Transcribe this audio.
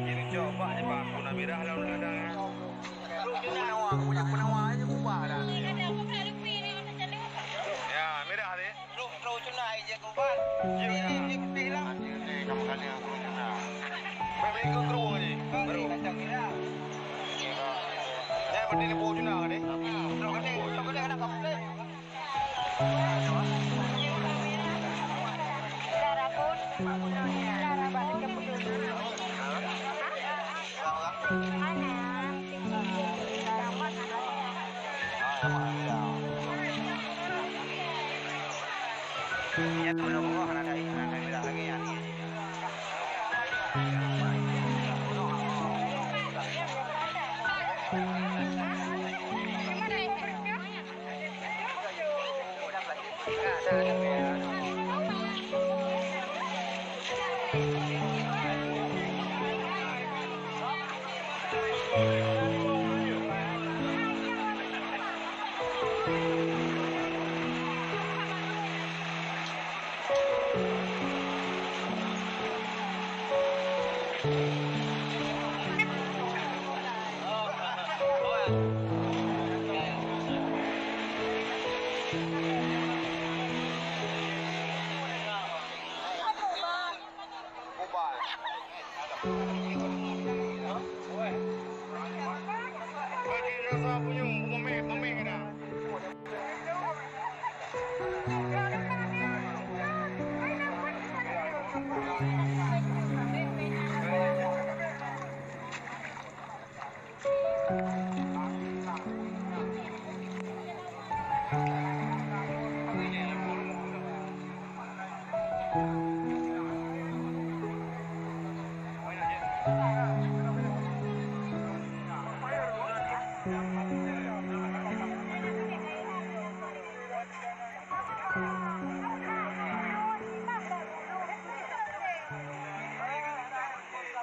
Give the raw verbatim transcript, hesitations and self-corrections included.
Jicok bak nibak warna mirah lawan kadang. Penawa, aku punya penawa aja ubah dah. Ya, mirah deh. Trok, trok cuna ije kuban. Iya, iya. Ini putih lah. Ini nama kali yang trok cuna. Baik, baik, kau trok ni. Baru kacang kita. Ya, berdiri bau cuna ni. Trok ni, trok ni ada kapal. Darah pun, darah balik ke putih. Hah? Mana?